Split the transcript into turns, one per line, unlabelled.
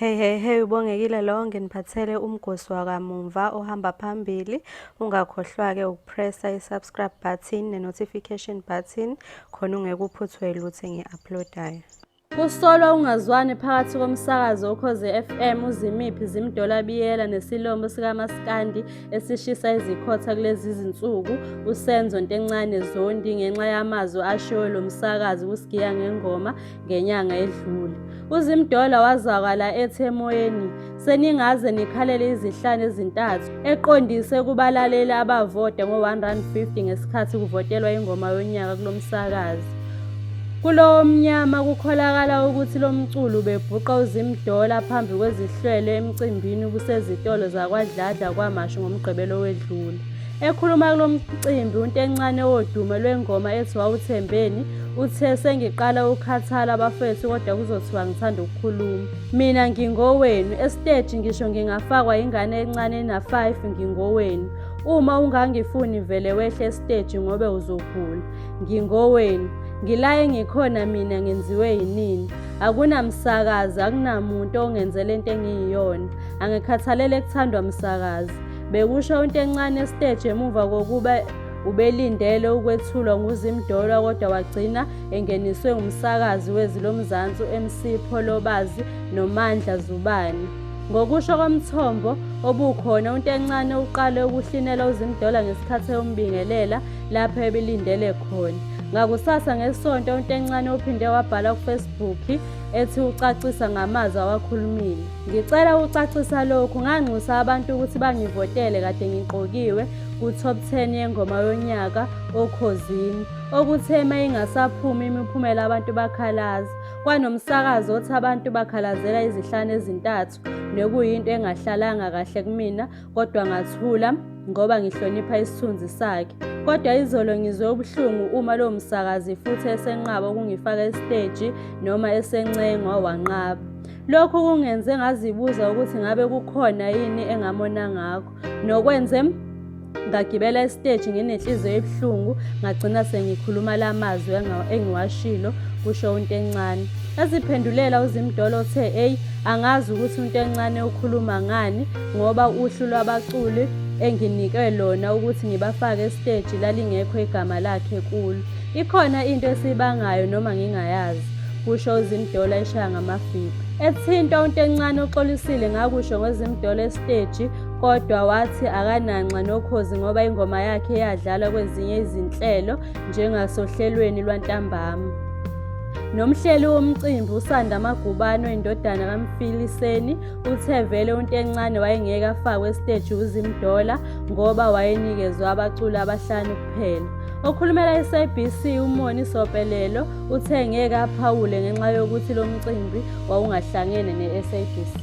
Hey hey hey uBongekile lo nginiphathele umgosi wakamumva ohamba phambili. Ungakhohlwa-ke ukupressa i-subscribe button ne-notification button khona ungeke uphuthwe lutho engi-uploadayo.
Kusolwa ukungazwani phakathi komsakazi woKhozi FM uZimiphi Zimdola Biyela nesilomo sikamaskandi esishisa izikhotha kulezi zinsuku uSenzo Ntencane Zondi ngenxa yamazwi ashiwo lo msakazi kuSigiya Ngengoma ngenyanga edlule. UZimdola wazwakala ethi emoyeni, Seningaze nikhalele izihlanu ezintathu, eqondise kubalaleli abavota ngo-R1.50 ngesikhathi kuvotelwa ingoma yonyaka kulo msakazi. Kulowo mnyama kukholakala ukuthi lo mculi ubebhuqa uZimdola phambi kwezihlwele emcimbini ubusezitolo zakwaDladla KwaMashu ngoMgqibelo owedlule. Ekhuluma kulo mcimbi uNtencane wodumo lwengoma ethi Wawuthembeni uthe sengiqala ukukhathala bafethu kodwa kuzothiwa ngithanda ukukhuluma. Mina ngingowenu, esiteji ngisho ngingafakwa ingane encane ena-5 ngingowenu. Uma ungangifuni vele wehle esiteji ngobe uzogula. Ngingowenu. Ngila engikhona mina ngenziwe yinini. Akunamsakazi, akunamuntu ongenzela into engiyiyona. Angikhathalele kuthandwa msakazi. Bekusho uNtencane esiteji emuva kokuba ubelindele ukwethulwa nguZimdollar kodwa wagcina engeniswe ngumsakazi weZwi loMzansi uMC Pholobazi noMandla Zubane. Ngokusho komthombo obukhona, uNtencane uqale ukuhlinela uZimdollar ngesikhathi eyombingelela lapho ebelindele khona. Ngakusasa ngeSonto uNtencane uphinde wabhala kuFacebook ethi ucacisa ngamazwi awakhulumile. Ngicela ukucacisa lokhu, nganxusa abantu ukuthi bangivotele kade ngiqokiwe ku-top 10 yengoma yonyaka oKhozini. Okuthe mayingasaphumi imiphumela abantu bakhalaza. Kwanomsakazo othi abantu bakhalazela izihlanu ezintathu nokuyinto engahlalanga kahle kumina kodwa ngathula ngoba ngihlonipha isithunzi sakhe. Kodwa izolo ngizwe ubuhlungu uma lowo msakazi futhi esenqaba ukungifaka esiteji noma esencengwa wanqaba. Lokhu kungenze ngazibuza ukuthi ngabe kukhona yini engamona ngakho nokwenze ngagibela esiteji nginenhliziyo ebuhlungu ngagcina sengikhuluma la mazwi engiwashilo, kusho uNtencane. Eziphendulela uZimdollar uthe, Eyi angazi ukuthi uNtencane ukhuluma ngani ngoba uhlu lwabaculi enginikwe lona ukuthi ngibafake esiteji lalingekho igama lakhe kulo. Ikhona into esiyibangayo noma ngingayazi, kusho uZimdollar eshaya ngamafipha. Ethintwa uNtencane uxolisile ngakusho ngoZimdollar esiteji kodwa wathi akananxa noKhozi ngoba ingoma yakhe yadlalwa kwezinye izinhlelo njengasohlelweni lwantambama. Nomhleli womcimbi uSanda Magubane oyindodana kaMfiliseni uthe vele uNtencane wayengeke afakwe esiteji uZimdollar ngoba wayenikezwe abaculi abahlanu kuphela. Okhulumela iSABC uMoni Sopelelo uthe ngeke aphawule ngenxa yokuthi lo mcimbi wawungahlangene neSABC.